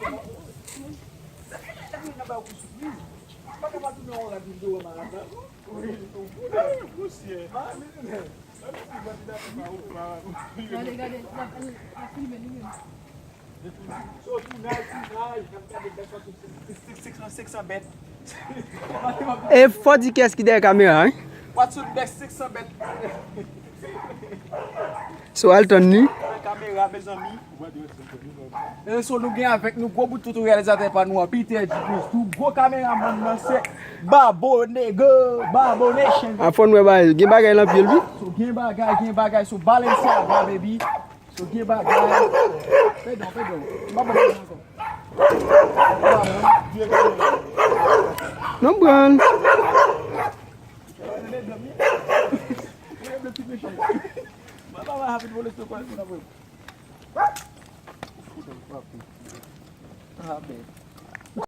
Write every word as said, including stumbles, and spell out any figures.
Gade, gade, l ap, l ap filme li menm. E fò di kiyès ki dèyè kamera, wi. What's up, best six cents bèt. So, al tann li. Kamera, mezanmi. E so nou gen avèk nou gwo bout toutou reyalizatè pa nou an, Peter G Plus. Tou gwo kameramann nan se Babo Nègre, Babo Nation. A fò n wè bagay, gen bagay nan pye l, wi. So, gen bagay, gen bagay. So, Balenciaga, baby. So, gen bagay. Pèdon, pèdon. M pa bon bagay ankò. Non, pran. Ah, ben.